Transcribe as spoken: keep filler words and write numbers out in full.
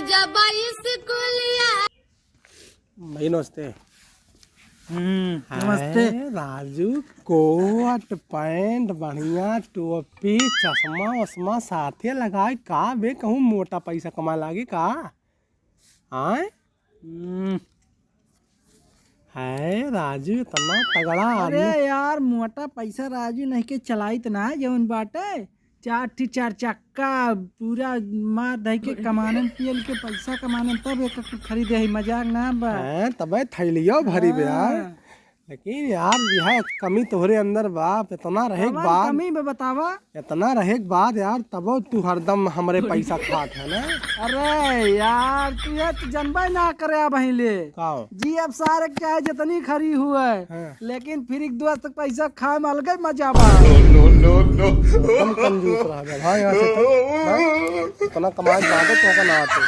जब स्कूलिया। भाई नमस्ते। हम्म, नमस्ते। हाय राजू, कोट पैंट बढ़िया, टोपी, चश्मा वश्मा साथे लगाए का बे, कहूँ मोटा पैसा कमाए लागे का? आय? हम्म। है राजू, इतना तगड़ा आदमी। अरे यार, मोटा पैसा राजू नहीं के चलाइत ना, जौन बाटे चार ठी चार चक्का पूरा मार धई के कमाने में पियल के पैसा कमाने में तब एक खरीदे है, मजाक ना बा। हैं, तबे थैलियो भरी बे यार। हाँ। लेकिन यार, यह कमी तोहरे अंदर बा, इतना रहे के कवन बाद। कमी बा बतावा? इतना रहे के बाद यार, तबो तू हरदम हमरे पैसा खात है ना। अरे यार, तू ये तो जनबे ना करे अब हिले। का हो? जी, अब सारे के चाहे जितनी खरी हुए, हाँ। लेकिन फिर एक दोस्त के पैसा खाए में अलगे मजा बा। एकदम कंजूस रह गया भाई, यहाँ से तो, हाँ? इतना कमाए के बादे तो होगा ना आते।